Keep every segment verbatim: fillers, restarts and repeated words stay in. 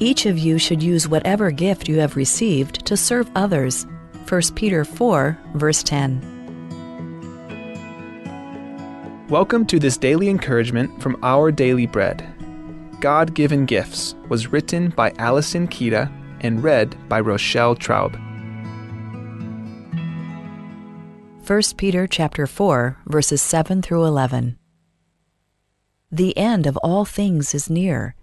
Each of you should use whatever gift you have received to serve others. First Peter four, verse ten. Welcome to this daily encouragement from Our Daily Bread. God Given Gifts was written by Allison Kida and read by Rochelle Traub. First Peter chapter four, verses seven through eleven. The end of all things is near.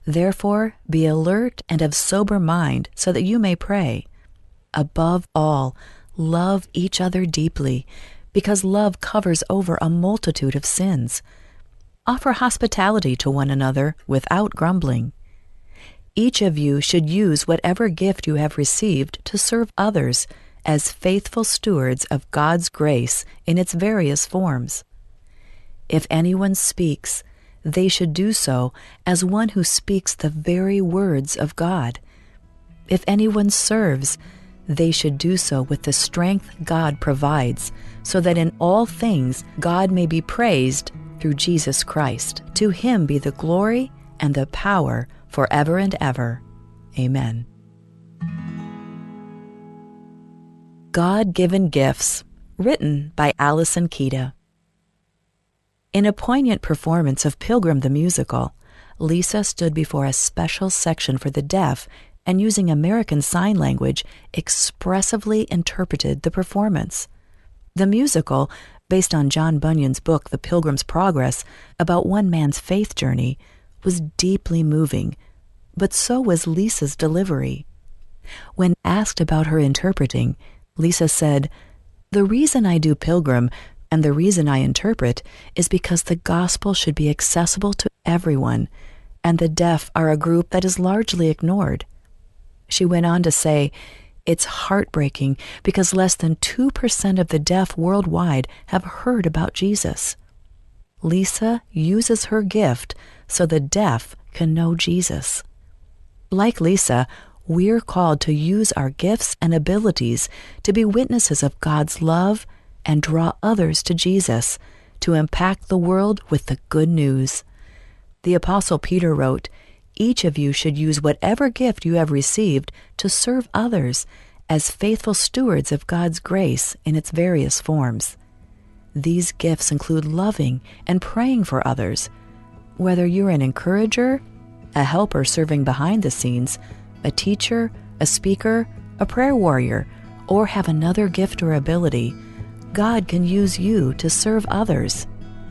Therefore, be alert and of sober mind so that you may pray. Above all, love each other deeply, because love covers over a multitude of sins. Offer hospitality to one another without grumbling. Each of you should use whatever gift you have received to serve others as faithful stewards of God's grace in its various forms. If anyone speaks, they should do so as one who speaks the very words of God. If anyone serves, they should do so with the strength God provides, so that in all things God may be praised through Jesus Christ. To him be the glory and the power forever and ever. Amen. God Given Gifts, written by Allison Kida. In a poignant performance of Pilgrim the Musical, Lisa stood before a special section for the deaf and, using American Sign Language, expressively interpreted the performance. The musical, based on John Bunyan's book The Pilgrim's Progress, about one man's faith journey, was deeply moving, but so was Lisa's delivery. When asked about her interpreting, Lisa said, "The reason I do Pilgrim and the reason I interpret is because the gospel should be accessible to everyone, and the deaf are a group that is largely ignored." She went on to say, "It's heartbreaking because less than two percent of the deaf worldwide have heard about Jesus." Lisa uses her gift so the deaf can know Jesus. Like Lisa, we're called to use our gifts and abilities to be witnesses of God's love and draw others to Jesus, to impact the world with the good news. The Apostle Peter wrote, "Each of you should use whatever gift you have received to serve others as faithful stewards of God's grace in its various forms." These gifts include loving and praying for others. Whether you're an encourager, a helper serving behind the scenes, a teacher, a speaker, a prayer warrior, or have another gift or ability, God can use you to serve others.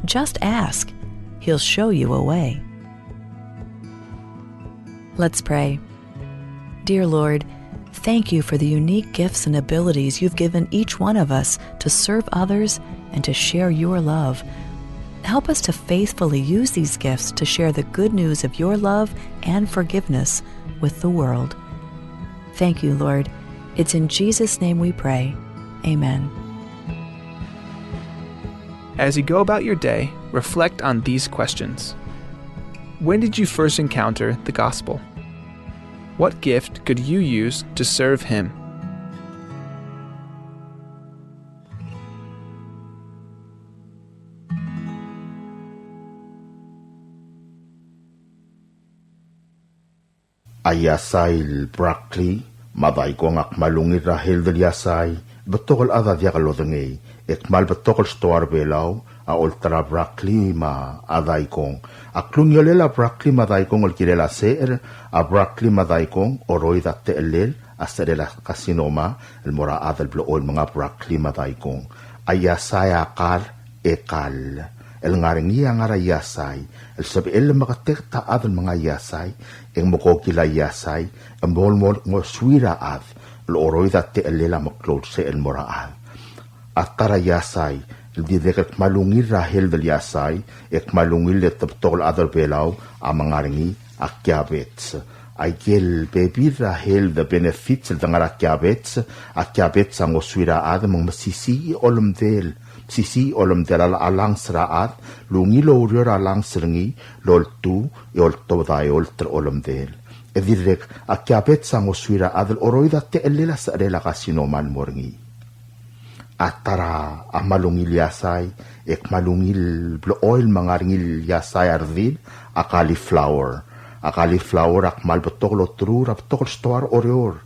Just ask. He'll show you a way. Let's pray. Dear Lord, thank you for the unique gifts and abilities you've given each one of us to serve others and to share your love. Help us to faithfully use these gifts to share the good news of your love and forgiveness with the world. Thank you, Lord. It's in Jesus' name we pray. Amen. As you go about your day, reflect on these questions. When did you first encounter the gospel? What gift could you use to serve him? A iasai el broccoli me a daikong a kmal ungil er a health el iasai, betok el chad a diak lodengei, e kmal betok el stoa er a Belau a olterau a broccoli me a daikong. A klungiolel a broccoli me a daikong el kirel a secher, a broccoli me a daikong a oroid a techellel a secherel a carcinoma el mo er a chad el blechoel menga broccoli me a daikong. A iasai a kall e kall. El ngar er ngii a ngar er a iasai el sebechel el meketeket a chad el menga iasai, e ng mekokil a iasai, e mo el mo ngosuir a chad el oroid a techellel a meklou el secher el mo er a chad. A ta er a iasai el dirrek el kmal ungil er a health el iasai, e kmal ungil e te betok el chad er a Belau a menga er ngii a kiabets. Aike el bebil er a health benefits el de ngar er a kiabets, a kiabets a ngosuir a chad me ng mesisiich a olemdel, mesisiich a olemdel a, a lungs er a chad, el ungil oureor a lungs er ngii el oltuu e oltobed a eolt er a olemdel. E dirrek a kiabets a ngosuir a chad el oroid a techellel a secherel a carcinoma el mo er ngii. A ta er a kmal ungil iasai, e kmal ungil blechoel menga er ngii el iasai a redil, a cauliflower. A cauliflower a kmal betok el oterur, a betok el stoa er Oreor.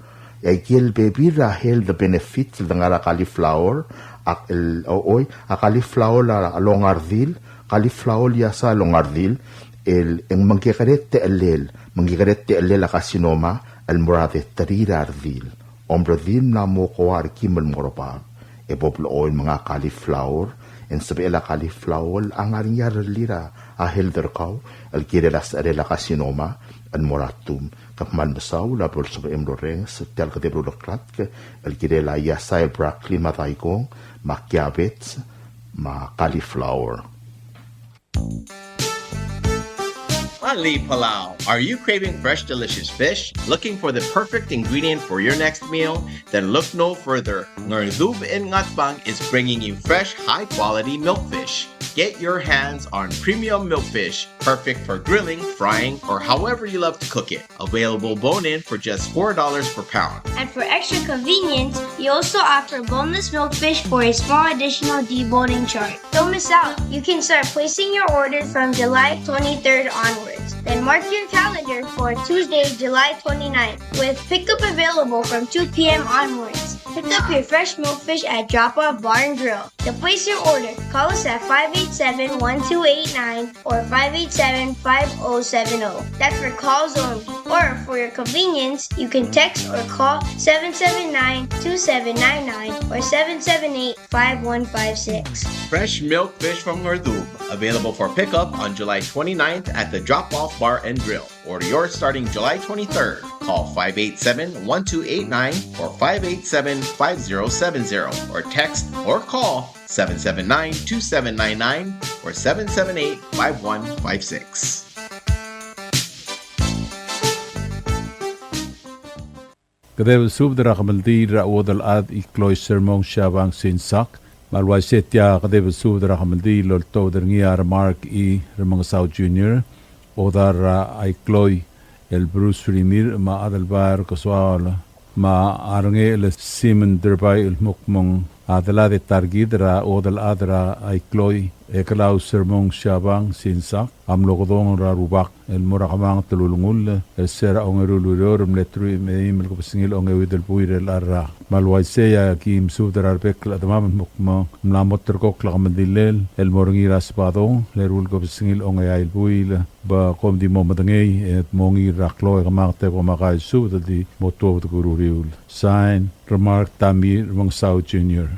E aike el bebil er a health benefits el de ngar er a cauliflower, a, el, o, oi, a cauliflower a longa a redil, cauliflower el iasai a longa a redil, el, e ng mengkekerei a techellel, mengkekerei a techellel a carcinoma, el mo er a deterir a redil. Om redil mla mo ko er a kim el mo er a bab. E bo blechoel menga cauliflower, e ng sebechel a cauliflower a ngar er ngii a rellii er a health er kau, el kirel a secherel a carcinoma, el mo er a tum. Ke kmal mesaul a bo lsebechem el orrenges, tia el kedeb el uleklatk, el kirel a iasai el broccoli me a daikong, me a kiabets, me a cauliflower. Alii Palau. Are you craving fresh, delicious fish? Looking for the perfect ingredient for your next meal? Then look no further. Ngerdub in Ngatpang is bringing you fresh, high-quality milkfish. Get your hands on premium milkfish, perfect for grilling, frying, or however you love to cook it. Available bone-in for just four dollars per pound. And for extra convenience, we also offer boneless milkfish for a small additional deboning charge. Don't miss out. You can start placing your orders from July twenty-third onwards. Then mark your calendar for Tuesday, July twenty-ninth, with pickup available from two p.m. onwards. Pick up your fresh milkfish at Drop Off Bar and Grill. To place your order, call us at five eight seven, one two eight nine or five eight seven, five oh seven oh. That's for calls only. Or for your convenience, you can text or call seven seven nine, two seven nine nine or seven seven eight, five one five six. Fresh milkfish from Ngerdub, available for pickup on July twenty-ninth at the Drop Off Bar and Grill. Order yours starting July twenty-third. Call five eight seven, one two eight nine or five eight seven, five zero seven zero or text or call seven seven nine, two seven nine nine or seven seven eight, five one five six. Kedeb el subed er a kemeldiil er a chuodel chad Ikloi Sermong Siabang Sinsak, me a le uaisei e tia kedeb el subed er a kemeldiil el oltobed er ngii a Remark E. Remengesau Junior, odar er a Ikloi el Bruce Rimirch, me a Adelbai Kesoaol, me a Rengechel Simon Derbai el kmo ng a delad e ta er kid er a chuodel chad er a Ikloi, Eklau Sermong Siabang Sinsak, a mlo kedong er a Rubak el mo er a kemanget el ulengull er se er a ongeru el ureor el mle truich me a eim el kebesengil a ongeuid el buil er chelecha el rak. Me a le uaisei e aki mesubed er a rebek el chedemam el kmo ng mla mo terrekokl a kemeldilel el mo er ngii er a Sebadong el eru el kebesengil a ongeai el buil, be kom di mo medengei e dmongiil er a klou e kemanget e kom a kaisubed el di mo tuobed er a uriul. Sign, Remark Tommy Remengesau Junior.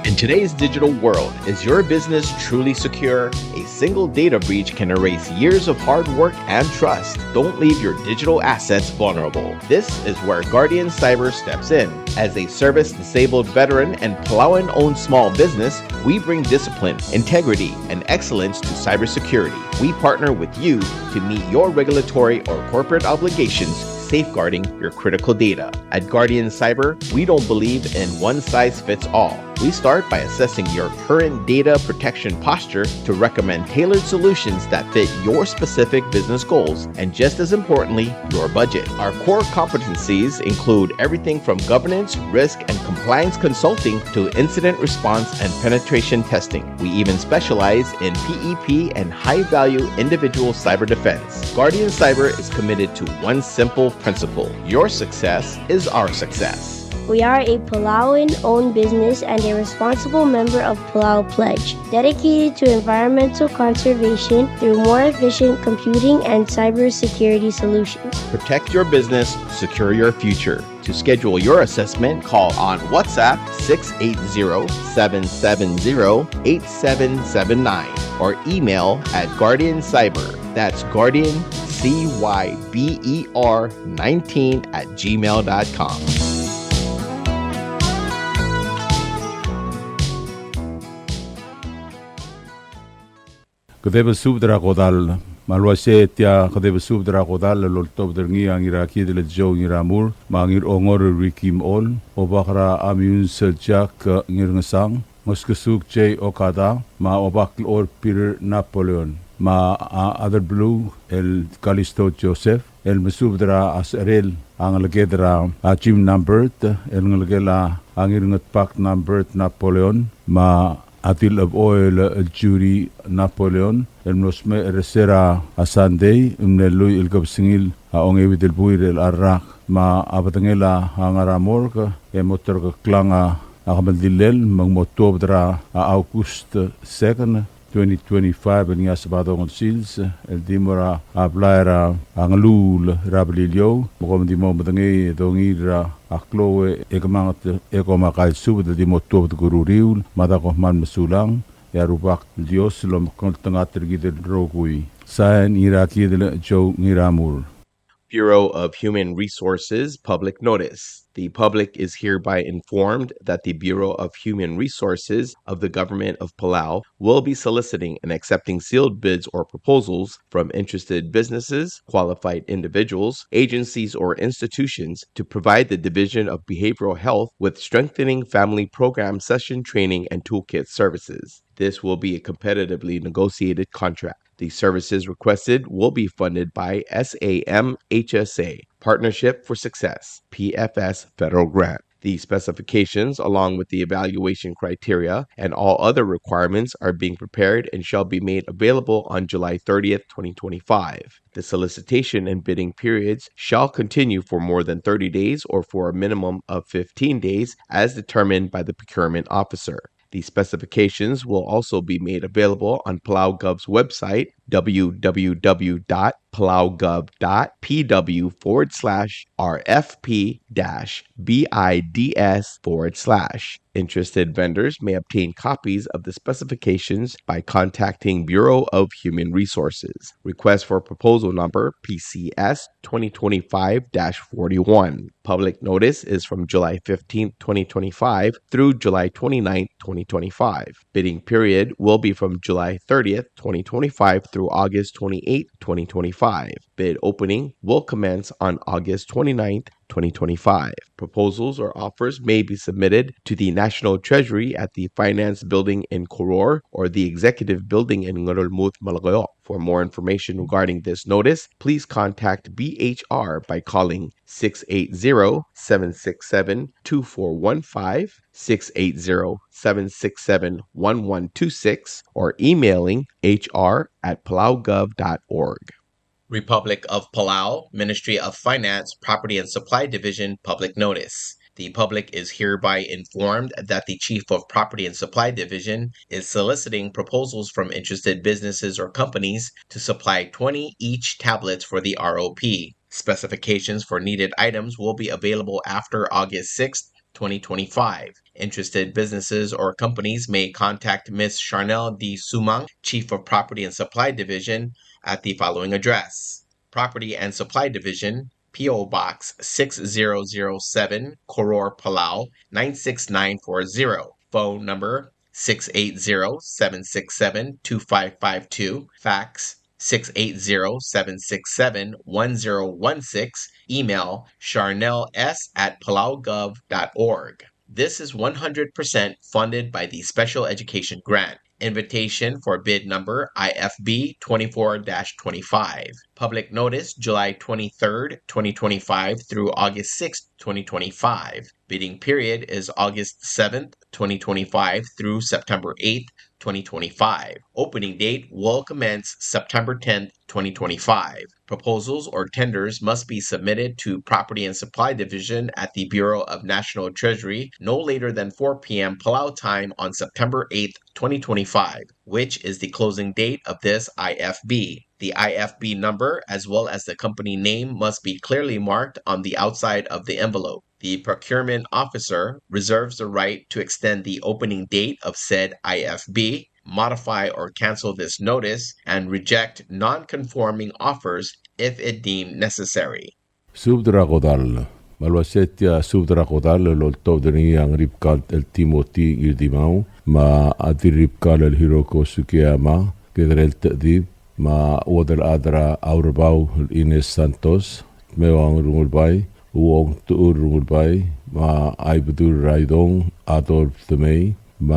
In today's digital world, is your business truly secure? A single data breach can erase years of hard work and trust. Don't leave your digital assets vulnerable. This is where Guardian Cyber steps in. As a service-disabled veteran and Palauan-owned small business, we bring discipline, integrity, and excellence to cybersecurity. We partner with you to meet your regulatory or corporate obligations, safeguarding your critical data. At Guardian Cyber, we don't believe in one size fits all. We start by assessing your current data protection posture to recommend tailored solutions that fit your specific business goals and, just as importantly, your budget. Our core competencies include everything from governance, risk, and compliance consulting to incident response and penetration testing. We even specialize in P E P and high-value individual cyber defense. Guardian Cyber is committed to one simple principle: your success is our success. We are a Palauan-owned business and a responsible member of Palau Pledge, dedicated to environmental conservation through more efficient computing and cybersecurity solutions. Protect your business, secure your future. To schedule your assessment, call on WhatsApp six eight zero, seven seven zero, eight seven seven nine or email at Guardian Cyber. That's Guardian C Y B E R nineteen at gmail dot com. Kedeb el subed er a kodall. Me a le uaisei e tia kedeb el subed er a kodall el oltobed er ngii a Ngirakidel el Joe Ngiramur, me a Ngirongor el Ricky Mechol, Obak er a Amiuns el Jack Ngirngesang, Ngoskesuk J Okada, me a Obak el Or Peter Napoleon, me a Adelbeluu el Kalisto Joseph, el mesubed er a secherel a ngeleked er a Jim Nambert, el ngelekel a Ngirngetbak Nambert Napoleon, me a a Dilchebechoel el Judy Napoleon, el mlo smecher er se er a Sunday, el mle lluich el kebesengil a ongeuid el buil er chelecha el rak. Me a bedengel a ngar er a morgue, e mo terkeklang a kemeldillel, me ng mo tuobed er a August second, twenty twenty-five, el ngii a Sebadong el sils, el di mo er a blai er a Ngeluul er a Beliliou, me kom di mo medengei e dongiil er a klou e kemanget e kom a kaisubed el di mo tuobed er a uriul, me a da kom kmal mesulang, e a Rubak el Dios el omekngeltengat er kid el rokui. Sain, Ngirakidel Joe Ngiramur. Bureau of Human Resources public notice. The public is hereby informed that the Bureau of Human Resources of the Government of Palau will be soliciting and accepting sealed bids or proposals from interested businesses, qualified individuals, agencies, or institutions to provide the Division of Behavioral Health with strengthening family program session training and toolkit services. This will be a competitively negotiated contract. The services requested will be funded by SAMHSA Partnership for Success, P F S federal grant. The specifications, along with the evaluation criteria and all other requirements, are being prepared and shall be made available on July thirtieth, twenty twenty-five. The solicitation and bidding periods shall continue for more than thirty days or for a minimum of fifteen days as determined by the procurement officer. The specifications will also be made available on Palau Gov's website, www.palaugov.pw forward slash rfp-bids forward slash. Interested vendors may obtain copies of the specifications by contacting Bureau of Human Resources. Request for proposal number P C S twenty twenty-five dash forty-one. Public notice is from July fifteenth, twenty twenty-five through July twenty-ninth, twenty twenty-five. Bidding period will be from July thirtieth, twenty twenty-five through August twenty-eighth, twenty twenty-five. Bid opening will commence on August twenty-ninth, twenty twenty-five. Proposals or offers may be submitted to the National Treasury at the Finance Building in Koror or the Executive Building in Ngerulmud, Melekeok. For more information regarding this notice, please contact B H R by calling six eight zero, seven six seven, two four one five, six eight zero, seven six seven, one one two six, or emailing H R at palaugov dot org. Republic of Palau, Ministry of Finance, Property and Supply Division, public notice. The public is hereby informed that the Chief of Property and Supply Division is soliciting proposals from interested businesses or companies to supply twenty each tablets for the R O P. Specifications for needed items will be available after August sixth, twenty twenty-five. Interested businesses or companies may contact Miss Charnel D. Sumang, Chief of Property and Supply Division, at the following address: Property and Supply Division, P O Box six zero zero seven, Koror, Palau nine six nine four zero. Phone number six eight zero, seven six seven, two five five two. Fax six eight zero, seven six seven, one zero one six. Email charnels at palaugov dot org. This is one hundred percent funded by the Special Education Grant. Invitation for bid number I F B twenty-four dash twenty-five. Public notice, July twenty-third, twenty twenty-five through August sixth, twenty twenty-five. Bidding period is August seventh, twenty twenty-five through September eighth, twenty twenty-five. Opening date will commence September tenth, twenty twenty-five. Proposals or tenders must be submitted to Property and Supply Division at the Bureau of National Treasury no later than four p.m. Palau time on September eighth, twenty twenty-five, which is the closing date of this I F B. The I F B number, as well as the company name, must be clearly marked on the outside of the envelope. The procurement officer reserves the right to extend the opening date of said I F B, modify or cancel this notice, and reject non-conforming offers if it deemed necessary. Subed er a kodall. Me a le uaisei tia subed er a kodall el oltobed er ngii a Ngeribkal el Timothy Ngirdimau, me a Dirribkal el Hiroko Sugiyama, Kekerel Techedib, me a Uodelchad er a Aurebau el Ines Santos, Tmewang Rungulbai, Uong Techur Rungulbai, me a Ibedul er a Idong Adolf Demei, me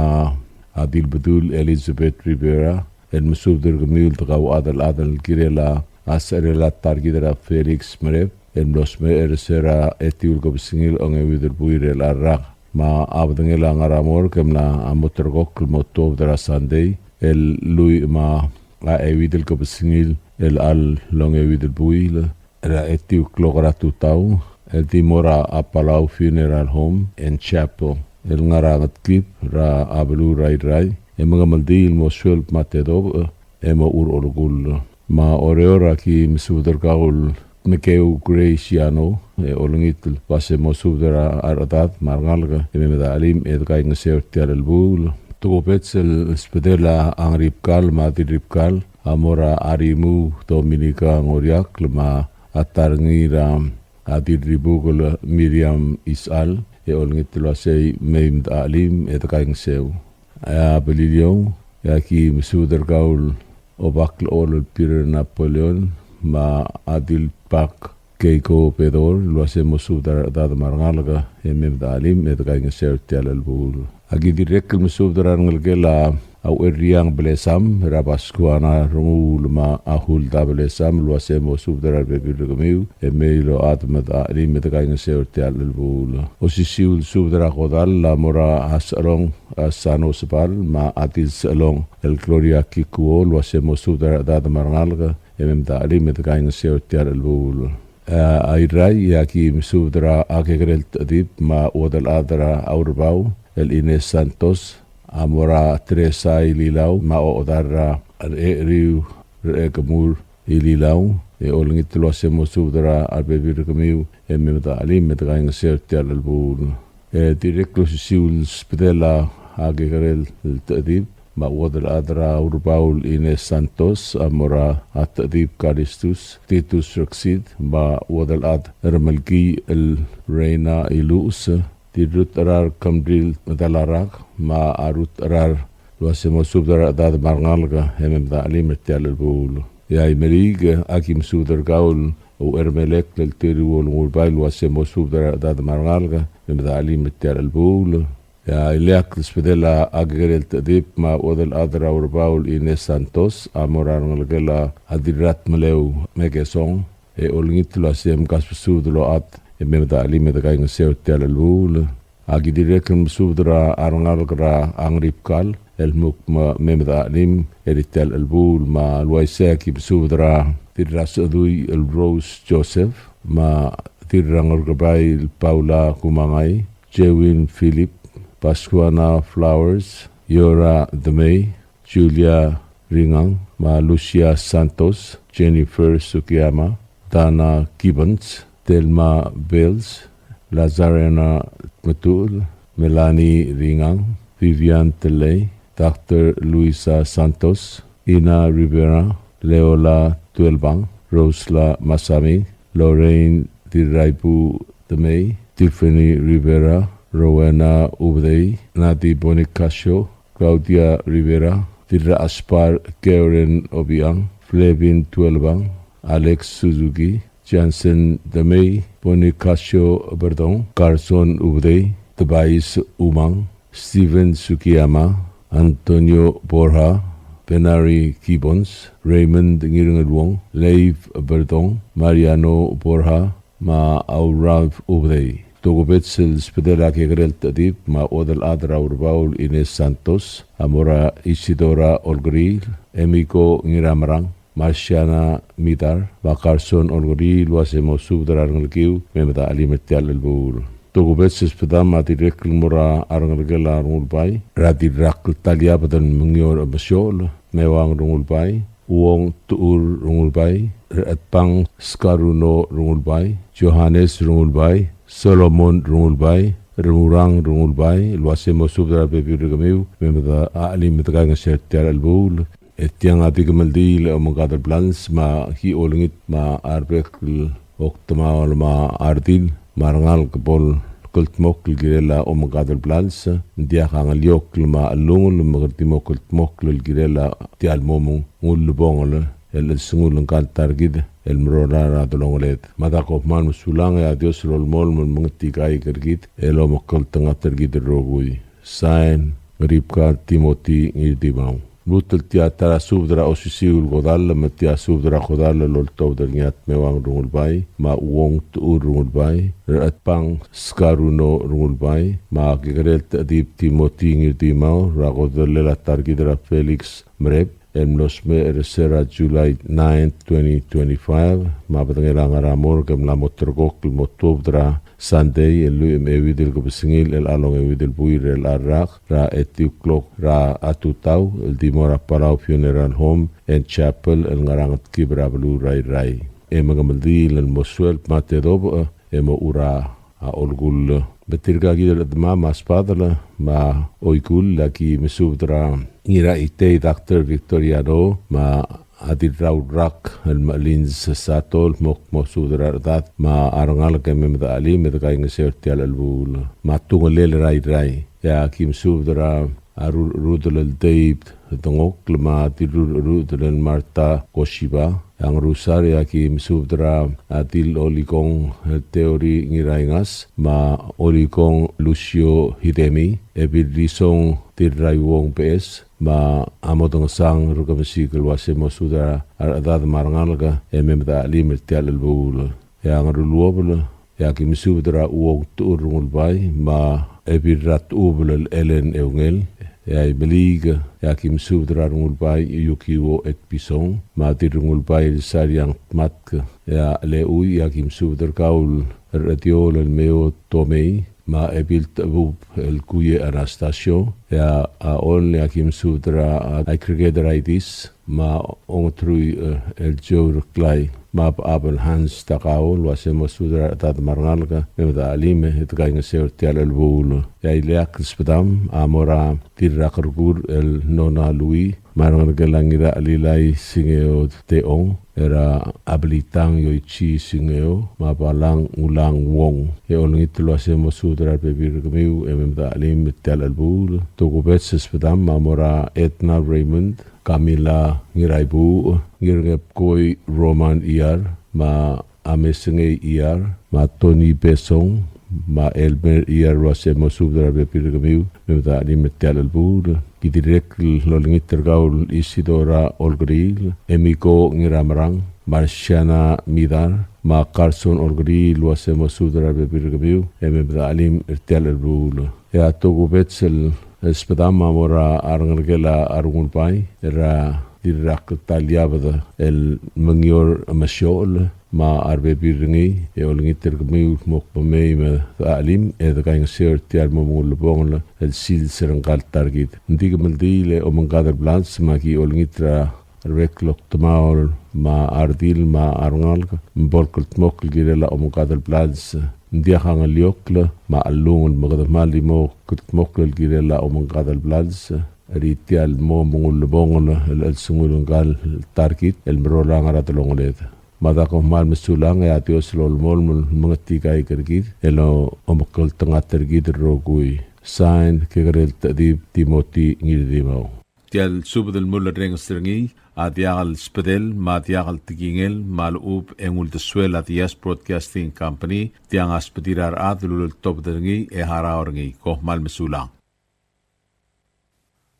a Dilbedul Elizabeth Rivera, el mesubed er kemiu el dekauchad el chad el kirel a secherel a ta er kid er a Felix Merep, el mlo smecher er se er a etiu el kebesengil a ongeuid el buil er chelecha el rak. me a bedengel a ngar er a morgue e mla mo ulterekokl el mo tuobed er a Sunday el lluich me a euid el kebesengil el chelecha el ongeuid el buil er a etiu el klok er a tutau el di mo er a Palau Funeral Home and Chapel el ngar er a Ngetkib er a beluu er a Irrai, e mengemeldiil el mo sueleb me a tedobech e mo er a olekull. Me a Oreor a ki mesubed er kau el Mekeu Graciano, e olengit el uase mo subed er a rechedad me a rengalek e mei me de chelim e de kaingeseu er tia el chelebuul. Tokubets el sbedel a Ngeribkal me a Dirribkal a mo er a Arimu Dominica Ngoriakl me a ta er ngii er a Dirribukel Miriam Isechal, e olengit el uasei mei me de chelim e de kaingeseu. A Beliliou, e a ki mesubed er kau el Obak el Olel Peter Napoleon me a Dilbak Keiko Bedor el uase mo subed er a rechedad me a rengalek e mei me de chelim e de kaingeseu er tia el chelebuul. A ki dirrek el mesubed er a rengelekel a Ucherriang Belesam, er a Baskuana Renguul me a Hulda Belesam el uase mo subed er a rebebil er kemiu e mei el ochad me de chelim e de kaingeseu er tia el chelebuul. Osisiu el subed er a kodall a mo er a Sechelong a Sano Sebal me a Adil Sechelong el Gloria Kikuo el uase mo subed er a rechedad me a rengalek e mei me de chelim e de kaingeseu er tia el chelebuul. A Irrai, e a ki mesubed er a kekerel Techedib me a chuodel chad er a Urebau el Ines Santos a mo er a Teresa Ililau me a ochedal er a Recheriu Rechekemur Ililau, e olengit el uase mo subed er a rebebil er kemiu e mei me de chelim e de kaingeseu er tia el chelebuul. E dirrek el osisiu el sbedel a kekerel Techedib me a chuodel chad er a Urebau el Ines Santos a mo er a Techedib Kalistus Titus Reksid me a chuodel chad er a Melkii el Reina Iluches, Dirrutecherar Kemril Medalarak me a Rutecherar el uase mo subed er a rechedad me a rengalek e mei me de chelim er tia el chelebuul. E a Imeliik, a ki mesubed er kau el Uchermelek el Teriu Olengulbai el uase mo subed er a rechedad me a rengalek e mei me de chelim er tia el chelebuul. E a ileakl el sbedel a kekerel Techedib me a chuodel chad er a Urebau el Ines Santos a mo er a rengelekel a Dirratmeleu Mekesong, e olengit el uase mkasbesubed el ochad e mei me de chelim e de kaingeseu er tia el chelebuul. A ki dirrek el mesubed er a rengalek er a Ngeribkal el kmo mei me de chelim er tia el chelebuul. Me a le uaisei a ki mesubed er a Dirrasechedui el Rose Joseph me a Dirrangerkebai el Paula Kumangai, Jewin Philip, Pascuana Flowers, Yora Demei, Julia Ringang, me a Lucia Santos, Jennifer Sukiyama, Dana Gibbons, Thelma Bells, Lazarena Tmetuchl, Melanie Ringang, Vivian Telei, Doctor Luisa Santos, Ina Rivera, Leola Tuelbang, Rosla Masami, Lorraine Dirraibu Demei, Tiffany Rivera, Rowena Ubedei, Nati Bonifacio, Claudia Rivera, Dirraspar Karen Obiang, Flavin Tuelbang, Alex Suzuki, Jansen Demei, Bonifacio Berdong, Carson Ubedei, Tobias Umang, Steven Sukiyama, Antonio Borja, Benari Gibbons, Raymond Ngirengeluong, Leif Berdong, Mariano Borja, me a Ralph Ubedei. Tokubets el sbedel a kekerel Techedib me a chuodel chad er a Urebau el Ines Santos a mo er a Isidora Olkeriil, Emiko Ngiramerang, Marciana Midar, me a Carson Olkeriil el uase mo subed er a rengelekiu e mei me de chelim er tia el chelebuul. Tokubets el sbedam a dirrek el mo er a rengelekel a Rengulbai, er a Dirrakl Taliabed el Mengior Mesiochel, Meuang Rengulbai, Uong Tuur Rengulbai, Rechetbang Skaruno Rengulbai, Johannes Rengulbai, Solomon Rengulbai, Remurang Rengulbai, el uase mo subed er a rebebil er kemiu e mei me de chelim e de kaingeseu er tia el chelebuul. E tiang a di kemeldiil a omengkad el blals me a ki olengit me a rebek el okdemaol me a redil me a rengalek bo el kldmokl el kirel a omengkad el blals, ng diak a ngeliokl me a chelungel me kede di mo kldmokl el kirel tia el mo mengulebongel el chelsengul ngka el ta er kid el merola er a delongeled. Me a da kom kmal mesulang e a Dios a lolemolem el mengetikaik er kid el omekngeltengat er kid el rokui. Sain, Ngeribkar Timothy Ngirdimau. Lmuut el tia ta er a subed er a osisiu el kodall, me tia subed er a kodall el oltobed er ngii a Tmeuang Rengulbai, me a Uong Techur Rengulbai, Rechetbang Skaruno Rengulbai, me a Kekerel Techedib Timothy Ngirdimau, er a kodellel a ta er kid er a Felix Merep, el mlo smecher er se er a July ninth, twenty twenty-five, me a bedengel a ngar er a morgue e mla mo ulterekokl el mo tuobed er a Sunday, el lluich me a euid el kebesengil, el chelechal ongeuid el buil er a rak, er a eight o'clock er a tutau, el di mo er a Palau Funeral Home and Chapel, el ngar er a Ngetkib er a beluu er a Irrai. E mengemeldiil el mo suelb me a tedobech, e mo er a a olkull. Me tirka kid el chedemam a sbadel me a oikull a ki mesubed er a Ngiraitei Doctor Victoriano, me a Dirraurak el Melins Satol, mo, mo subed er a rechedad me a rengalek e mei me de chelim e de kaingeseu er tia el chelebuul. Me a Tungelel er a Irrai, e a ki mesubed er a a Ru-, Rudel el Dave Dengokl, me a Dirrurudel el Martha Koshiba, e a Ngerusar e a ki mesubed er a Dil Olikong el Teori Ngiraingas, me a Olikong Lucio Hidemi, e Bill Risong Dirraiuong Bees, me a Modengesang Rekemesik el uase mo subed er a rechedad me a rengalek e mei me de chelim er tia el chelebuul. E a Ngeruluobel, e a ki mesubed er a Uong Techur Rengulbai, me a Ebil er a Techubel el Ellen Eungel, e a Imeliik, e a ki mesubed er a Rengulbai Yukiwo Etpison, me a Dirrengulbai el Sariang Tmatk, e a Leui, e a ki mesubed er kau el Rediol el Meo Tomei, me a Ebil Techebub el Kuie Anastasio, e a, a Ol, e a ki mesubed er a, a Aggregate er a Idis, me a Ongetrui, e, el Joe Reklai, me a Abel Hans Takao, el uase mo subed er a rechedad me a rengalek, me mei me de chelim, e de kaingeseu er tia el chelebuul. E a ileakl el sbedam a mo er a Dirrakerkur el Nona Lui, me a rengelekel a Ngirachelilai Singeo Teong, er a Abelitang Yoichi Singeo, me a Balang Ulang Wong. E olengit el uase mo subed er a rebebil er kemiu, e mei me de chelim er tia el chelebuul. Tokubets el sbedam a mo er a Edna Raymond, Camila Ngiraibuuch, Ngirngepkoi Roman Iyar, me a Mesengei Iyar, me a Tony Besong, me a Elmer Iyar el uase mo subed er a rebebil er kemiu, me mei me de chelim er tia el chelebuul. Ki dirrek el olengit er kau el Isidora Olkeriil, Emiko Ngiramerang, Marciana Midar, me a Carson Olkeriil el uase mo subed er a rebebil er kemiu, e mei me de chelim er tia el chelebuul. E a tokubets el sbedam a mo er a rengelekel a Rengulbai, er a Dirrakltaliabed el Mengior Mesiochel, me a rebebil er ngii, e olengit er kemiu el mo kmo mei me de chelim, e de kaingeseu er tia el mo mengulebongel el sils er ngka el ta er kid. Ng di kemeldiil e omengkad el blals, me a ki olengit er a rebek el okdemaol me a redil me a rengalek, me bo el kldmokl el kirel a omengkad el blals. Ng diak a ngeliokl me a chellungel, me kede kmal di mo kldmokl el kirel a omengkad el blals er tia el mo mengulebongel el chelsengul ngka el ta er kid el merolang er a delongeled. Me a dako kmal mesulang, e a Dios a lolemolem el mengetikaik er kid el omekngeltengat er kid el rokui. Sign, Kekerel Techedib Timothy Ngirdimau. Tia el subed el mulerrenges er ngii a diak el sbedel me a diak el tekingel me a lechub e ng uldesuel a Diaz Broadcasting Company. Tiang a sbedir a rechad el uleltobed er ngii e harau er ngii. Kom kmal mesulang.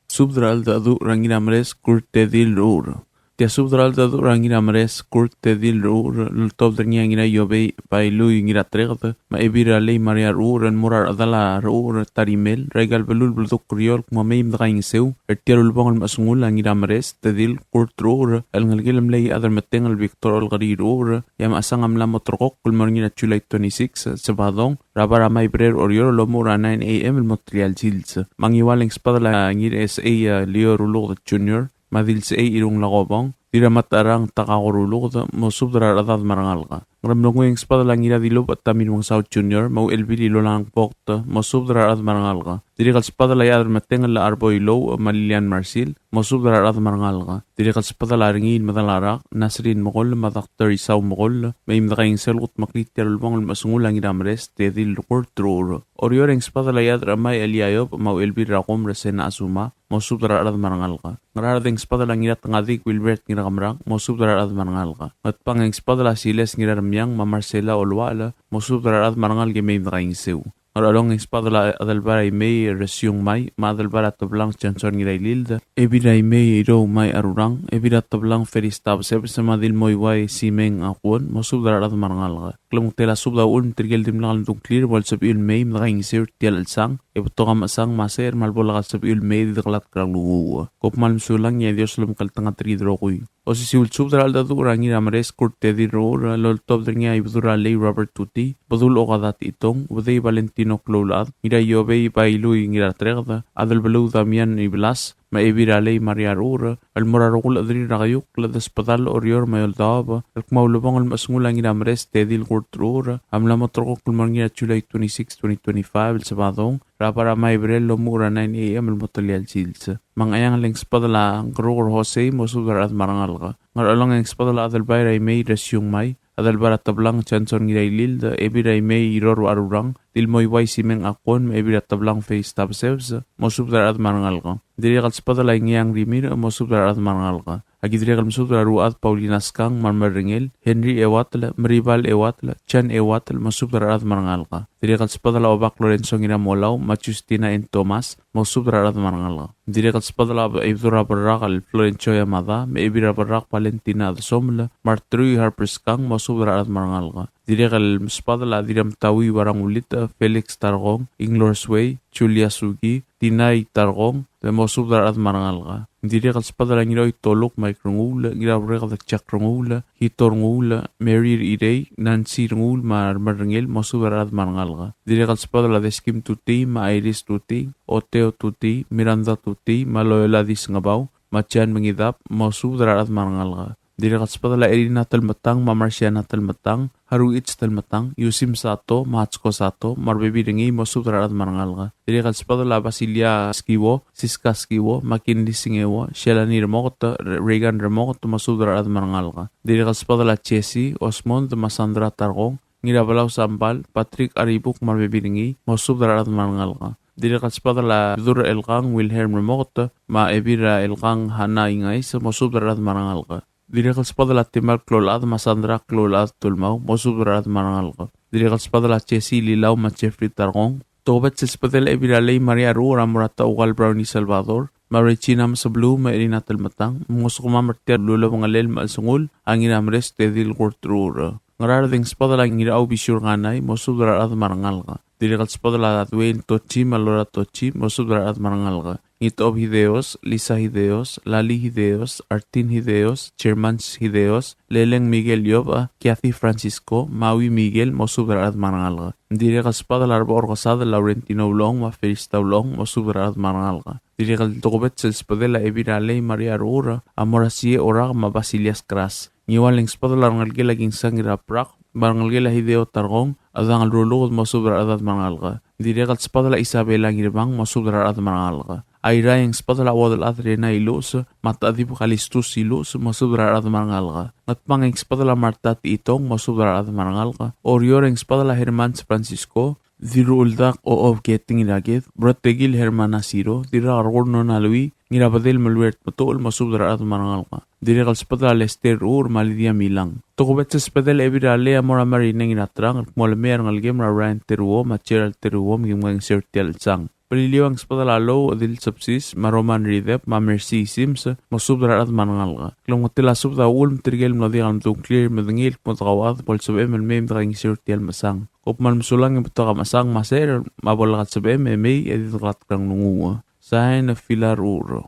Subed er a cheldecheduch er a Ngirameres Kurt Tedil Rechucher. Tia subed er a cheldecheduch er a Ngirameres Kurt Tedil Rechucher el oltobed er ngii a Ngiraiobei Bailui Ngiratereked, me a Ebil er a Lei Maria Rechucher el mo er a rechedal a Rechucher Tarimel er aika el beluu el beldukl er eou el kmo mei me de kaingeseu er tia el ulebongel el mechesengul a Ngirameres Tedil Kurt Rechucher el ngelekel a mle Iechad er a Metengel Victor Olkeriil Rechucher, e a mechesang a mla mo ulterekokl el mo er ngii er a July twenty-six, Sebadong, er a bar a Maibrel er Oreor el omuchel er a nine A M el mo er tia el sils. Me a Ngiwal e ng sbedel a Ngirchesechei Leo Ruluked Junior, me a Dilsechei Irung Lakobong, Dirramatarang Takako Ruluked, mosubed er a rechedad me a rengalek. Ngeremlengui e ng sbedel a Ngiradilubech Tommy Remengesau Junior, me a Uchelbil Ilolang Bokt, mosubed er a rechedad me a rengalek. Dirrek el sbedel a Iechad er a Metengel el Arboi Louch, me a Lilian Marsil, mosubed er a rechedad me a rengalek. Dirrek el sbedel a Rengiil Medalarak, Nasrin Mekoll, me a Doctor Isau Mekoll, mei me de kaingeseu el kudmeklii tia el ulebongel el mechesengul a Ngirameres Tedil Kurt Rechucher. Oreor e ng sbedel a Iechad er a Chemai Elia Iyob, me a Uchelbil er a Kom Resena Asuma, mosubed er a rechedad me a rengalek. Ngaraard e ng sbedel a Ngiratngadik Wilbert Ngirakemerang, mosubed er a rechedad me a rengalek. Ngatpang e ng sbedel a Siles Ngiraremiang, me a Marcela Oluachel, mosubed er a rechedad me a rengalek e mei me de kaingeseu. Ngerchelong e ng sbadel a Adelbai er a Imei Resiung Mai, me a Adelbai er a Teblang Johnson Ngirailild, Ebil er a Imei Irou Mai Arurang, Ebil er a Teblang Felista Besebes, me a Dilmoiuai Simeng Akuon, mosubed er a rechad me a rengalek. Klemengetel a subed a uchul me tirke el dimlak el mdung a ngklir bo lsebechiu el mei me dekaingeseu er tia el chelsang, e betok a mechesang me a secher me a lebo lak el sebechiu el mei e di dekelatk er a nglunguuch. Kom kmal mesulang, e a Dios a lomekngeltengat er kid el rokui. Osisiu el subed er a cheldecheduch er a Ngirameres Kurt Teddy Rechucher, el oltobed er ngii a Ibedul er a Lei Robert Tuti, Bedul Okada Techitong, Ubedei Valentino Kloulechad, Ngiraiobei Bailui Ngiratereked, Adelbeluu Damian Ibelas, me a Ebil er a Lei Maria Rechucher, el mo er a rokui el chederir er a Keiukl, el desbedall, Oreor me a Eouldaob, el kmo a ulebongel el mechesengul a Ngirameres Teddy el Kurt Rechucher a mla mo terrekokl el mo er ngii er a July twenty-six, twenty twenty-five, el Sabadong, er a bar a Maiberel el omuchel er a nine A M el mo telia el sils. Me a Ngcheangel e ng sbadel a Ngkeruker Jose, mosubed er a rechad me a rengalek. Ngerchelong e ng sbadel a Adelbai er a Imei Resiung Mai, Adelbai er a Teblang Johnson Ngirailild, Ebil er a Imei Irou Arurang, Dilmoiuai Simeng Akuon, me a Ebil er a Teblang Felista Besebes, mosubed er a rechad me a rengalek. Dirrek el sbadel a Ingeang Rimirch, mosubed er a rechad me a rengalek. Aki dirrek el mesubed er a Ruchad Paulina Skang me a remerengel, Henry Ewatel, Meribal Ewatel, Jan Ewatel, mosubed er a rechad me a rengalek. Dirrek el sbadel a Obak Lorenzo Ngiramolau me a Justina N. Thomas, mosubed er a rechad me a rengalek. Dirrek el sbadel a Ibedul er a Berrak el Florencio Yamada, me a Ebil er a Berrak Valentina Desomel, me a Artrui Harper Skang, mosubed er a rechad me a rengalek. Dirrek el sbadel a Dirramtaui Barangulit, Felix Tarkong, Inglor Suei, Julia Suki, Tinai Tarkong, me mosubed er a rechad me a rengalek. Dirrek el sbadel a Ngiroi Toluk Mike Renguul, Ngiraureked Jack Renguul, Hito Renguul, Mary Irei, Nancy Renguul me a remerengel, mosubed er a rechad me a rengalek. Dirrek el sbadel a Deskim Tuti me a Iris Tuti, Oteo Tuti, Miranda Tuti me a Loela Disngebau, me a Jan Mengidab, mosubed er a rechad me a rengalek. Dirrek el sbadel a Erina Telmetang me a Marciana Telmetang, Haruich Telmetang, Yusim Sato me a Hatsko Sato me a rebebil er ngii, mosubed er a rechad me a rengalek. Dirrek el sbadel a Basilia Skiwo, Siska Skiwo, McKinley Singeo, Shelani Remoket, Re-, Reagan Remoket, mosubed er a rechad me a rengalek. Dirrek el sbadel a Jesse, Osmond me a Sandra Tarkong, Ngirabelau Sambal, Patrick Aribuk me a rebebil er ngii, mosubed er a rechad me a rengalek. Dirrek el sbadel a Ibedul er a Elkang Wilhelm Remoket me a Ebil er a Elkang Hana Ingais, mosubed er a rechad me a rengalek. Dirrek el sbadel a Timal Kloulechad me a Sandra Kloulechad Tulmau, mosubed er a rechad me a rengalek. Dirrek el sbadel a Jesse Lilau me a Jeffrey Tarkong. Tokubets el sbedel a Ebil er a Lei Maria Rechucher a mo er a Taukal Brownie Salvador, me a Regina Mesebeluu me a Erina Telmetang, mngosukemam er tia el ulebengelel me a chelsengul a Ngirameres Teddy el Kurt Rechucher. Ngaraard e ng sbadel a Ngirachau Bisiu Renganai, mosubed er a rechad me a rengalek. Dirrek el sbadel a Dwayne Tochi me a Laura Tochi, mosubed er a rechad me a rengalek. Ngitob Hideos, Lisa Hideos, Lali Hideos, Artin Hideos, Germans Hideos, Leleng Miguel Yob, Kathy Francisco, Maui Miguel, mosubed er a rechad me a rengalek. Dirrek el sbadel a Rebechor Kesadel Laurentino Ulong me a Felista Ulong, mosubed er a rechad me a rengalek. Dirrek el tokubets el sbedel a Ebil er a Lei Maria Rechucher a mo er a Siech Orak me a Basilias Kras. Ngiual e ng sbadel a rengelekel a Kingsang Ngiraprak me a rengelekel a Hideo Tarkong, a Dang el Ruluked, mosubed er a rechad me a rengalek. Dirrek el sbadel a Isabela Ngirmang, mosubed er a rechad me a rengalek. Airai e ng sbadel a Uodelchad Rena Iluches me a Techedib Kalistus Iluches, mosubed er a rechad me a rengalek. Ngatpang e ng sbadel a Marta Techitong, mosubed er a rechad me a rengalek. Oreor e ng sbadel a Hermans Francisco, Dirrucheldak Ochob Keting Iraked, Brotekil Hermana Siro, Dirrakerkur Nona Lui, Ngirabedel Meluert Metuchel, mosubed er a rechad me a rengalek. Dirrek el sbedel a Lester Rechucher me a Lydia Milang. Tokubets el sbedel a Ebil er a Lei a mo er a Marineng Iraterang, el kmo le mei a rengelekem er a Ryan Teruo me a Gerald Teruo, me kim kaingeseu er tia el chelsang. Beliliou e ng sbedel a Lou Odil Sepsis me a Roman Ridep me a Mercy Sims, mosubed er a rechad me a rengalek. Klemengetel a subed a uchul me tirke el mlo diak el mdung a ngklir el medengei el kmo dekauchad bo lsebechem el mei me dekaingeseu er tia el mechesang. Kom kmal mesulang e betok a mechesang me a secher me a bo lak lsebechem e mei e di dekelatk er a nglunguuch. Sain, Filar Rechucher.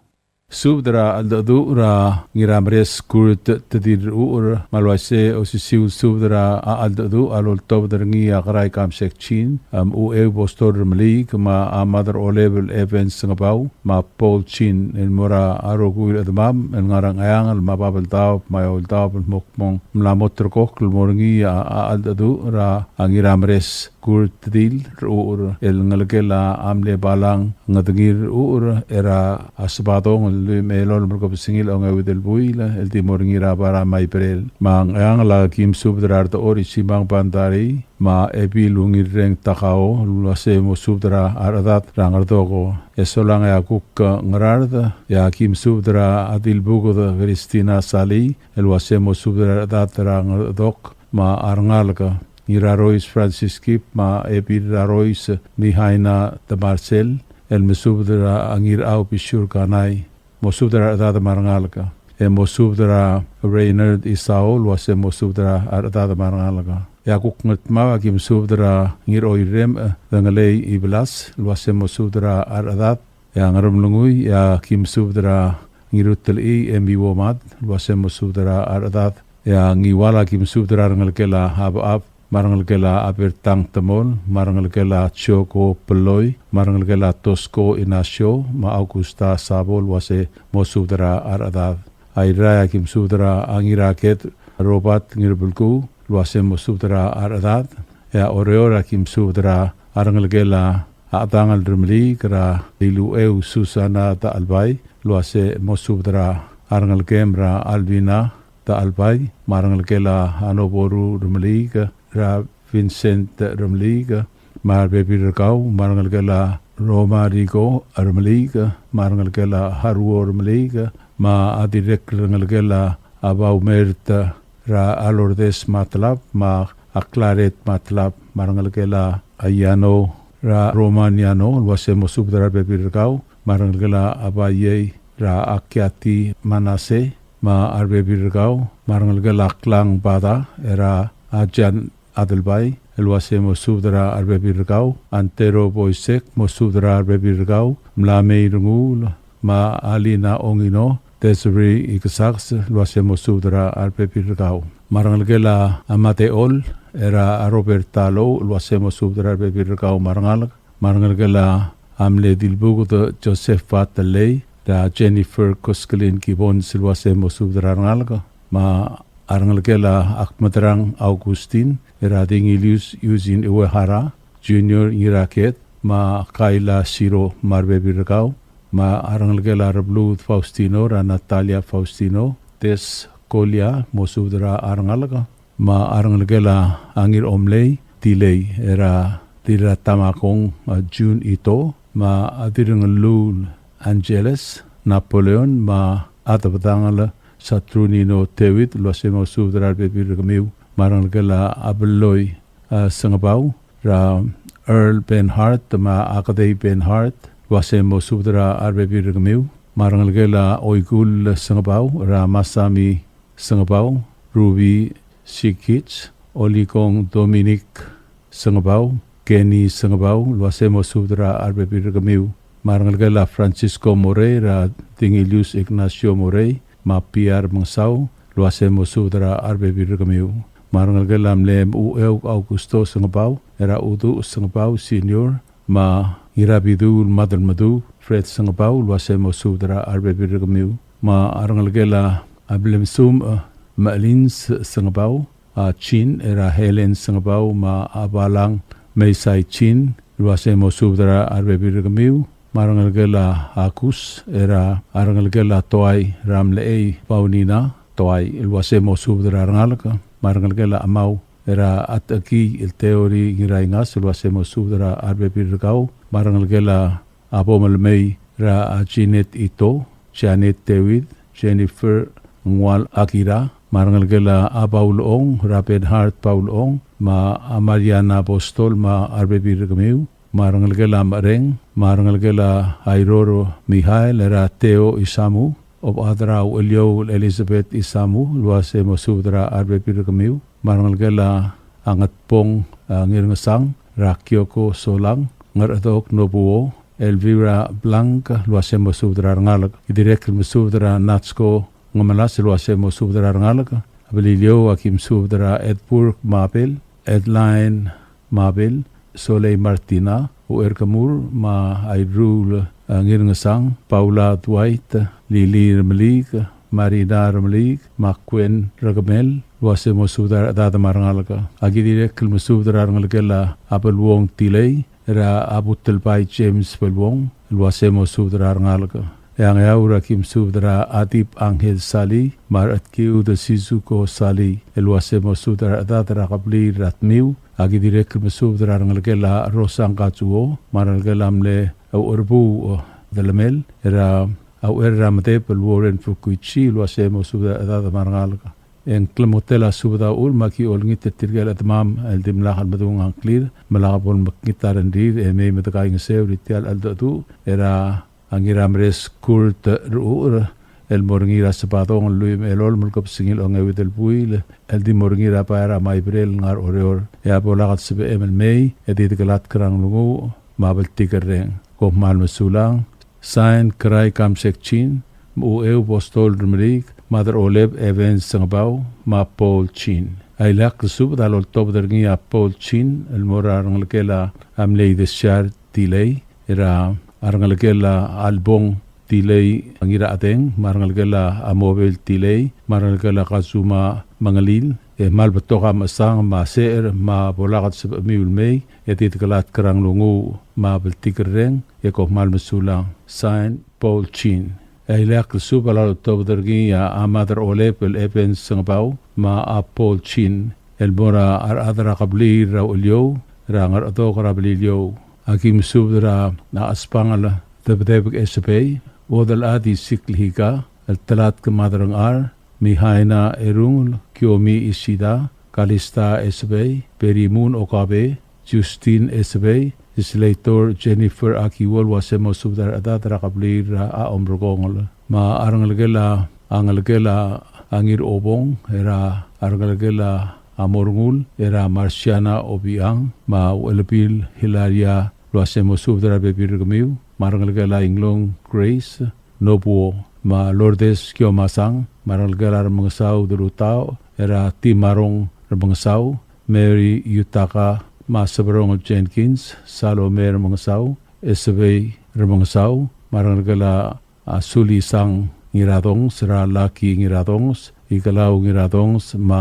Subed er a cheldecheduch er a Ngirameres Kurt Teddy Rechucher, me a le uaisei e osisiu el subed er a cheldecheduch a loltobed er ngii a Kerai Kamsek Chin, me a Ucheu Bostor Remeliik, me a Mad er a Olebel Evans Ngebau, me a Paul Chin, el mo er a rokui el chedemam el ngar er a Ngcheangel me a Babeldaob me a Eouldaob el mo kmo ng mla mo terrekokl el mo er ngii a cheldecheduch er a Ngirameres Kurt Teddy Rechucher, el ngelekel a mle Balang Ngedengir Rechucher, er a Sebadong el lluich me a elolem el kebesengil a ongeuid el buil, el di mo er ngii er a bar a Maiberel. Me a Ngcheangel a kim subed er a Rdechor Isimang Bandarii, me a Ebil Ungirreng Takao, el uase mosubed er a rechedad er a Ngerdoko. E solang e a kuk Ngaraard, e a kim subed er a Dilbuked Christina Salii, el uase mosubed er a rechedad er a Ngerdok me a rengalek. Ngirarois Francis Kip, me a Ebil Rarois Mihaina Temarsel, el mesubed er a Ngirau Bishur Kanai, mosubed er a rechedad me a rengalek. E mosubed er a Reynard Isao, el uase mosubed er a rechedad me a rengalek. E a kuk Ngardmau a ki mesubed er a Ngiroirem, e, Dengelei Ibelas, el uase mosubed er a rechedad. E a Ngeremlengui, e a ki mesubed er a Ngirutelchii, e Miuomad, el uase mosubed er a rechedad. E a Ngiwal a ki mesubed er a rengelekel a Abechab, me a rengelekel a Abertang Temol, me a rengelekel a Joko Peloi, me a rengelekel a Tosko Inasio, me a Augusta Sabo, el uase mosubed er a rechedad. A Irrai a ki mesubed er a Ngiraked Robert Ngirbelkuu, el uase mosubed er a rechedad. E a Oreor a ki mesubed er a rengelekel a Adang el Remeliik, er a Ilucheu Susana Tachelbai, el uase mosubed er a rengelekem er a Alvina Tachelbai, me a rengelekel a Noboru Remeliik, er a Vincent Remeliik, me a rebebil er kau, me a rengelekel a Roma Rico Remeliik, me a rengelekel a Haruo Remeliik, me a dirrek el rengelekel a Baumert, er a Lourdes Matlab, me a Claret Matlab, me a rengelekel a Iano, er a Roman Iano, el uase mosubed er a rebebil er kau, me a rengelekel a Baiei, er a Kiati Manase, me a rebebil er kau, me a rengelekel a Klang Bada, er a Jan Adelbai, el uase mosubed er a rebebil er kau, Antero Boisek, mosubed er a rebebil er kau, Mlamei Renguul, me a Alina Ongino, Desiree Ikesakes, el uase mosubed er a rebebil er kau. Me a rengelekel a Matechol, er a Robert Talou, el uase mosubed er a rebebil er kau me a rengalek. Me a rengelekel a mle Dilbuked Joseph Batelei, er a Jennifer Koskelin Gibbons, el uase mosubed er a rengalek. Me a rengelekel a Akmedrang Augustin, er a Dingilius Eugene Uehara, Junior Ngiraked, me a Kaila Siro me a rebebil er kau, me a rengelekel a Rebluud Faustino, er a Natalia Faustino, Tes Kolia, mosubed er a rengalek, me a rengelekel a Ngiromlei Tilei, er a Dirratamakong, a June Ito, me a Dirrengelluul Angeles Napoleon, me a Debedangel Saturnino Tewid, el uase mosubed er a rebebil er kemiu, me a rengelekel a Belloi, a Sengebau, er a Earl Benhart, me a Akedei Benhart, el uase mosubed er a rebebil er kemiu, me a rengelekel a Oikull Sengebau, er a Masami Sengebau, Ruby Sikich, Olikong Dominic Sengebau, Kenny Sengebau, el uase mosubed er a rebebil er kemiu. Me a rengelekel a Francisco Morei, er a Dingilius Ignacio Morei, me a Piar Mengesau, el uase mosubed er a rebebil er kemiu. Me a rengelekel a mle Ucheuk Augusto Sengebau, er a Uduch Sengebau Senior, me a Ngirabiduul Madelmedu Fred Sengebau, el uase mosubed er a rebebil er kemiu. Me a rengelekel a Blemsum, e, Melins Sengebau, a Chin, er a Helen Sengebau, me a Balang Meisai Chin, el uase mosubed er a rebebil er kemiu. Me a rengelekel a Kus, er a rengelekel a Toai, er a Mlechei Paunina Toai, el uase mosubed er a rengalek. Me a rengelekel a Mau, er a Techekii el Teori Ngiraingas, el uase mosubed er a rebebil er kau. Me a rengelekel a Bomelmei, er a Jeanette Ito, Janet David, Jennifer Ngual Akira, me a rengelekel a Paul Ong, er a Bernhard Paul Ong, me a Mariana Apostol, me a rebebil er kemiu, me a rengelekel a Mereng, me a rengelekel a Iroro Mihael, er a Theo Isamu, Obechad er a Ucheliou Elizabeth Isamu, el uase mosubed er a rebebil er kemiu, me a rengelekel a Ngetbong, a, Ngirngesang, er a Kioko Solang, Ngerchedok Nobuo, Elvira Blanc, el uase mosubed er a rengalek. Ki dirrek el mesubed er a Natsko Ngemelas, el uase mosubed er a rengalek. A Beliliou a ki mesubed er a Edburg Mabel, Edline Mabel, Solei Martina, Ucherkemur, me a Irul, a, Ngirngesang, Paula Dwight, Lili Remeliik, Marina Remeliik, me a Kuen Rekemel, el uase mosubed er a rechedad me a rengalek. A ki dirrek el mesubed er a rengelekel a Beluong Tilei, er a Butelbai James Beluong, el uase mosubed er a rengalek. E a Ngeaur a ki mesubed er a Adip Angel Sali, me a Rechedkiud Sizuko Sali, el uase mosubed er a rechedad er a kebliil er a Tmiu. A ki dirrek el mesubed er a rengelekel a Rosang Katsuo, me a rengelekel a mle Ucherbuu Delemel, er a Ucher er a Medeb el Warren Fukuichi, el uase mosubed er a rechedad me a rengalek. E ng klemengetel a subed a uchul me aki olengit er tirke el chedemam el dimlak el medung a ngklir me lak bo lemekngit a rengrir e mei me dekaingeseu er tia el cheldecheduch er a Ngirameres Kurt Rechucher el mo er ngii er a Sebadong el lluich me a elolem el kebesengil a ongeuid el buil el di mo er ngii er a bai er a Maibrel el ngar er a Oreor. E a bo lak el sebechem el mei e di dekelatk er a nglunguuch me a bltikerreng. Kom kmal mesulang. Sign, Kerai Kamsek Chin, me a Ucheu Postol Remeriik, Mother Olep Evans Sengebau, me a Paul Chin. A ileakl el subed a loltobed er ngii a Paul Chin el mo er a rengelekel a mle Idesiar Tilei, er a rengelekel a Albong Tilei Ngirachedeng, me a rengelekel a Mobel Tilei, me a rengelekel a Kazuma Mengelil, e kmal betok a mechesang me a secher me a bo lak el sebechemiu el mei, e di dekelatk er a nglunguuch me a bltikerreng, e kom kmal mesulang. Sign, Paul Chin. E a ileakl el subed a loltobed er ngii a Mother Olep el Evans Sengebau, me a Paul Chin, el mo er a rechad er a kebliil er a Ucheliou, er a Ngerchedok er a Beliliou. Aki mesubed er a Chesbangel Debedebek Esebei, Uodelchad Isikl Higa, el Telatk Maderengchar, Mihaina Erungel, Kiomi Isida, Kalista Esebei, Berimun Okabe, Justin Esebei, Slater Jennifer Akiwol, uase mo subed er a rechedad er a kebliil er a Omrekongel. Me a rengelekel a, a ngelekel a Ngirobong, er a rengelekel a Morngul, er a Marciana Obiang, me a Uelebil Hilaria, el uase mo subed er a rebebil er kemiu, me a rengelekel a Inglong Grace Nobuo, me a Lourdes Kiomasang, me a rengelekel a Remengesau Delutau, er a Timarong Remengesau, Mary Yutaka, me a Seberong Jenkins, Salome Remengesau, Esebei Remengesau, me a rengelekel a Sulisang Ngiradongs, er a Lucky Ngiradongs, Ikelau Ngiradongs, me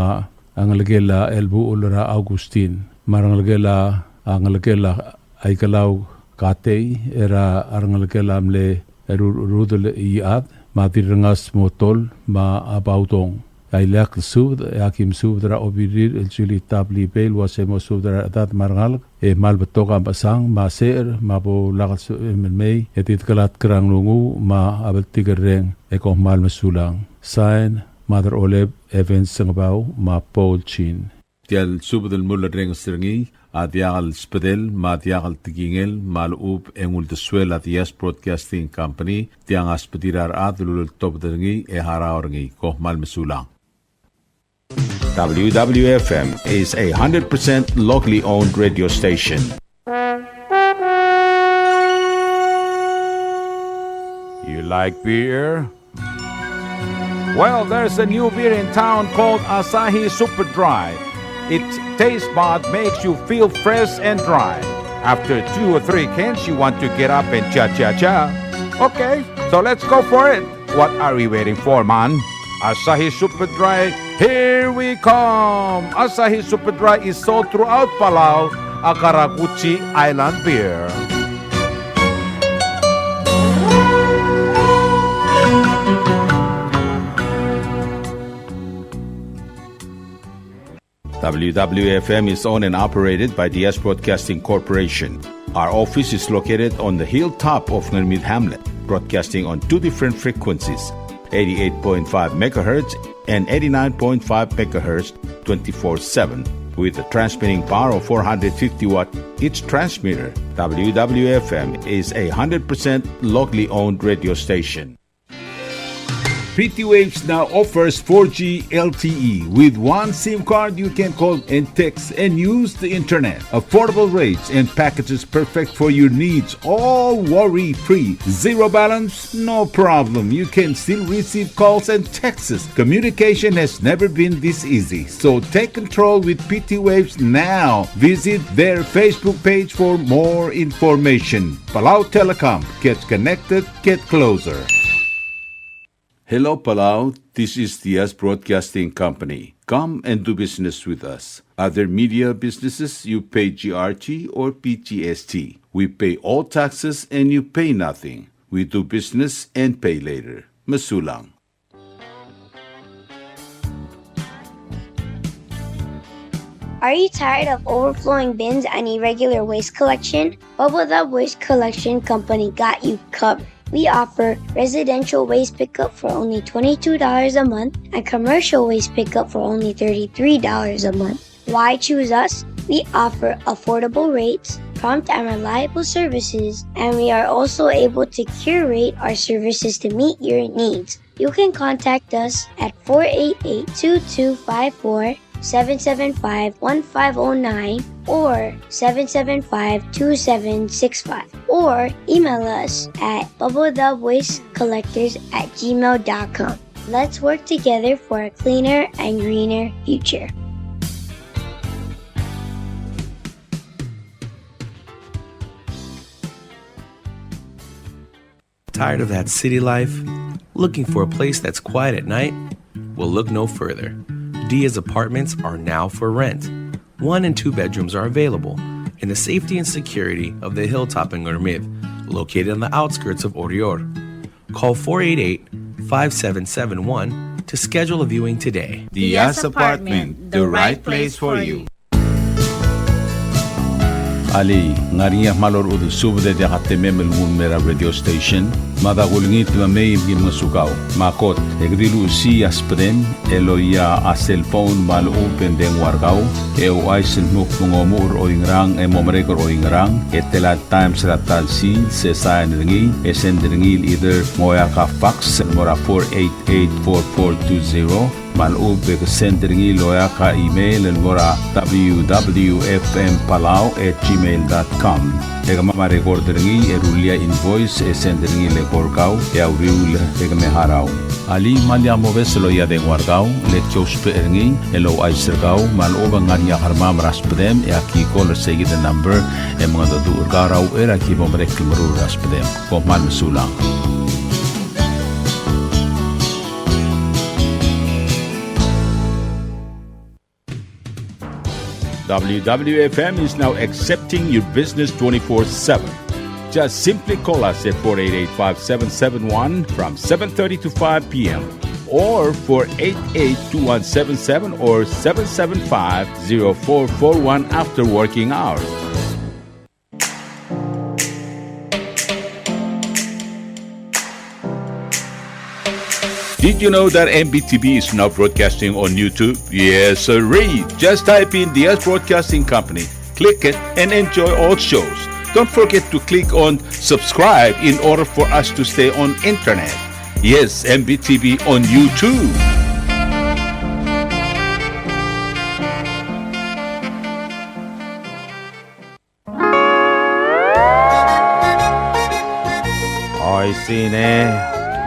a ngelekel a Elbuchel er a Augustin, me a rengelekel a, a ngelekel a Aikelau Katei, er a rengelekel a mle Ru-, Rudel Iad, me a Dirrengas Motol, me a Baudong. A ileakl el subed, e aki mesubed er a Obirir el Julie Tablibei, el uase mo subed er a rechedad me a rengalek, e kmal betok a mechesang, me a secher, me a bo lak el sebechem el mei, e di dekelatk er a nglunguuch, me a bltikerreng, e kom kmal mesulang. Sign, Mother Olep Evans Sengebau, me a Paul Chin. Tia el subed el mulerrenges er ngii a diak el sbedel me a diak el tekingel me a lechub e ng uldesuel a Diaz Broadcasting Company, tiang a sbedir a rechad el uleltobed er ngii e harau er ngii. Kom kmal mesulang. W W F M is a hundred percent locally owned radio station. You like beer? Well, there's a new beer in town called Asahi Super Dry. Its taste bud makes you feel fresh and dry. After two or three cans, you want to get up and cha-cha-cha. Okay, so let's go for it. What are we waiting for, man? Asahi Super Dry, here we come! Asahi Super Dry is sold throughout Palau, a karakuchi island beer. W W F M is owned and operated by Diaz Broadcasting Corporation. Our office is located on the hilltop of Ngermid Hamlet, broadcasting on two different frequencies, eighty-eight point five megahertz and eighty-nine point five megahertz, twenty-four seven, with a transmitting power of four hundred fifty watt each transmitter. W W F M is a hundred percent locally owned radio station. P T Waves now offers four G L T E. With one SIM card, you can call and text and use the internet. Affordable rates and packages perfect for your needs, all worry-free. Zero balance? No problem. You can still receive calls and texts. Communication has never been this easy. So take control with P T Waves now. Visit their Facebook page for more information. Palau Telecom. Get connected. Get closer. Hello, Palau. This is Diaz Broadcasting Company. Come and do business with us. Other media businesses, you pay G R T or P G S T. We pay all taxes and you pay nothing. We do business and pay later. Mesulang. Are you tired of overflowing bins and irregular waste collection? Bubble Dub Waste Collection Company got you covered. We offer residential waste pickup for only twenty-two dollars a month and commercial waste pickup for only thirty-three dollars a month. Why choose us? We offer affordable rates, prompt and reliable services, and we are also able to curate our services to meet your needs. You can contact us at four eight eight, two two five four, seven seven five, one five oh nine or seven seven five, two seven six five, or email us at bubble dub waste collectors at gmail dot com. Let's work together for a cleaner and greener future. Tired of that city life? Looking for a place that's quiet at night? Well, look no further. Diaz Apartments are now for rent. One and two bedrooms are available in the safety and security of the hilltop in Ngermid, located on the outskirts of Oreor. Call four eight eight, five seven seven one to schedule a viewing today. Diaz Apartment, the right place for you. Alii, ng ngar er ngii a kmal orechudel subed e diak a temem el nguu el mei er a radio station? Mada kulengit me mei me ki ngosukau. Me a kot, e ke di luchesii a subedem el loia a cellphone me a lechub e ng dengua er kau, e ouchais el dmu kmo ng omuchel er oingerang e mo merek er oingerang, e tela el times er a ta el sils, e sain er ngii, e send er ngii el either ng oeak a fax el mo er a four eight eight four four two zero, me a lechub e ke send er ngii el oeak a email el mo er a W W F M Palau at gmail dot com. E kemam a record er ngii e rullii a invoice e send er ngii el eko er kau e a uriul e ke me harau. Alii, me lak mobes el loia a dengua er kau, le ki ousbech er ngii el ouchais er kau me a lechub e ng ngar er ngii a kermam er a subedem e aki call er seikid el number e mengedecheduch er kau er a uchei er a ki bo merek el meruul er a subedem. Kom kmal mesulang. W W F M is now accepting your business twenty-four seven. Just simply call us at four eight eight, five seven seven one from seven thirty to five p m or four eight eight, two one seven seven or seven seven five, zero four four one after working hours. Did you know that M B T V is now broadcasting on YouTube? Yes, sirree. Just type in Diaz Broadcasting Company, click it, and enjoy all shows. Don't forget to click on subscribe in order for us to stay on internet. Yes, M B T V on YouTube. Oishii ne.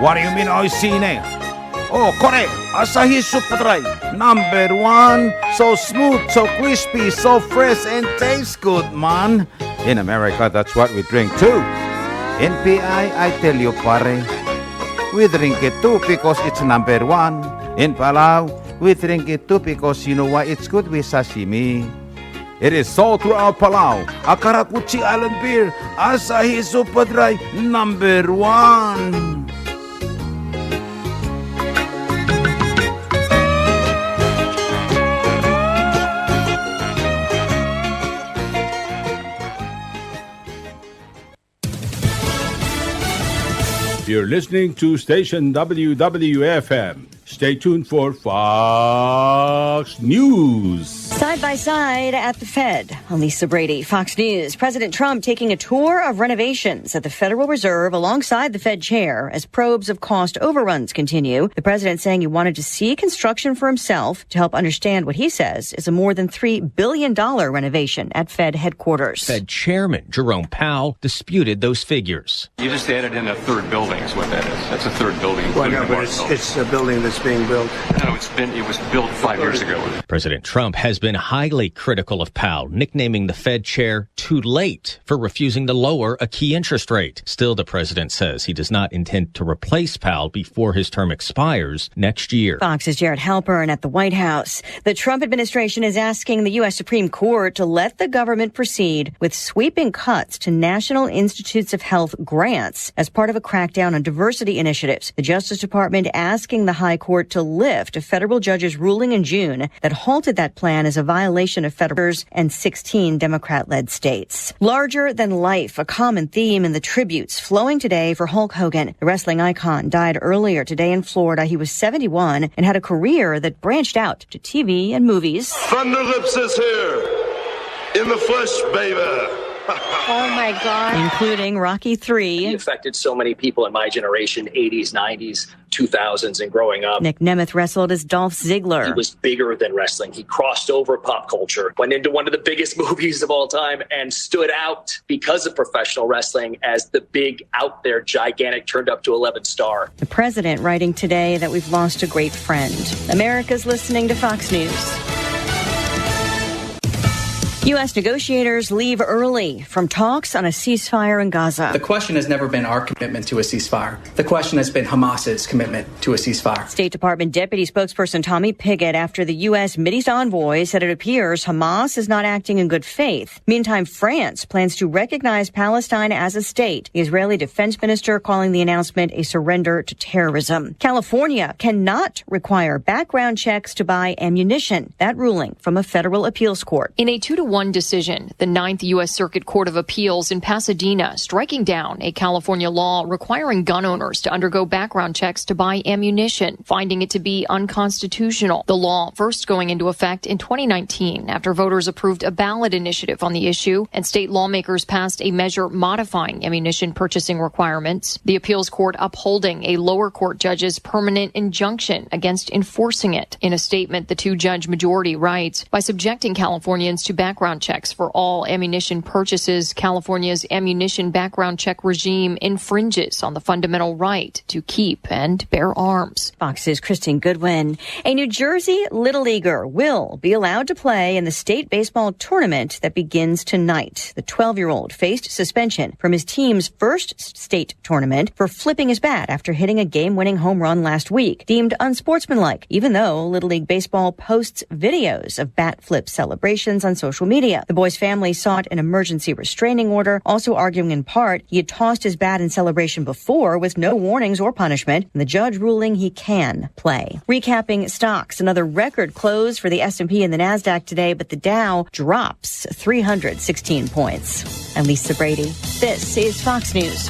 What do you mean, oishii ne? Oh, kore, Asahi Super Dry, number one. So smooth, so crispy, so fresh, and tastes good, man. In America, that's what we drink too. In P I, I tell you, pare, we drink it too because it's number one. In Palau, we drink it too because you know why? It's good with sashimi. It is sold throughout Palau. A karakuchi island beer, Asahi Super Dry, number one. You're listening to station W W F M. Stay tuned for Fox News. Side by side at the Fed. I'm Lisa Brady, Fox News. President Trump taking a tour of renovations at the Federal Reserve alongside the Fed chair as probes of cost overruns continue. The president saying he wanted to see construction for himself to help understand what he says is a more than three billion dollar renovation at Fed headquarters. Fed Chairman Jerome Powell disputed those figures. You just added in a third building is what that is. That's a third building, Well, including no, the but it's, Marshall. It's a building that's being built. No, it's been, it was built five years ago. President Trump has been highly critical of Powell, nicknaming the Fed chair too late for refusing to lower a key interest rate. Still, the president says he does not intend to replace Powell before his term expires next year. Fox's Jared Halpern at the White House. The Trump administration is asking the U S Supreme Court to let the government proceed with sweeping cuts to National Institutes of Health grants as part of a crackdown on diversity initiatives. The Justice Department asking the High Court Court to lift a federal judge's ruling in June that halted that plan as a violation of federal and sixteen Democrat-led states. Larger than life, a common theme in the tributes flowing today for Hulk Hogan. The wrestling icon died earlier today in Florida. He was seventy-one and had a career that branched out to T V and movies. Thunderlips is here in the flesh, baby. Oh my God. Including Rocky three. He affected so many people in my generation, eighties, nineties, two thousands, and growing up. Nick Nemeth wrestled as Dolph Ziggler. He was bigger than wrestling. He crossed over pop culture, went into one of the biggest movies of all time, and stood out because of professional wrestling as the big, out there, gigantic, turned up to eleven star. The president writing today that we've lost a great friend. America's listening to Fox News. U S negotiators leave early from talks on a ceasefire in Gaza. The question has never been our commitment to a ceasefire. The question has been Hamas's commitment to a ceasefire. State Department Deputy Spokesperson Tommy Pigott after the U S Mideast envoy said it appears Hamas is not acting in good faith. Meantime, France plans to recognize Palestine as a state, the Israeli defense minister calling the announcement a surrender to terrorism. California cannot require background checks to buy ammunition. That ruling from a federal appeals court. In a two to one decision, the Ninth U S Circuit Court of Appeals in Pasadena striking down a California law requiring gun owners to undergo background checks to buy ammunition, finding it to be unconstitutional. The law first going into effect in twenty nineteen after voters approved a ballot initiative on the issue and state lawmakers passed a measure modifying ammunition purchasing requirements. The appeals court upholding a lower court judge's permanent injunction against enforcing it. In a statement, the two-judge majority writes, by subjecting Californians to background checks for all ammunition purchases, California's ammunition background check regime infringes on the fundamental right to keep and bear arms. Fox's Christine Goodwin. A New Jersey Little Leaguer will be allowed to play in the state baseball tournament that begins tonight. The twelve-year-old faced suspension from his team's first s- state tournament for flipping his bat after hitting a game-winning home run last week, deemed unsportsmanlike, even though Little League Baseball posts videos of bat flip celebrations on social media. The boy's family sought an emergency restraining order, also arguing in part he had tossed his bat in celebration before with no warnings or punishment, and the judge ruling he can play. Recapping stocks, another record close for the S and P and the Nasdaq today, but the Dow drops three hundred sixteen points. I'm Lisa Brady. This is Fox News.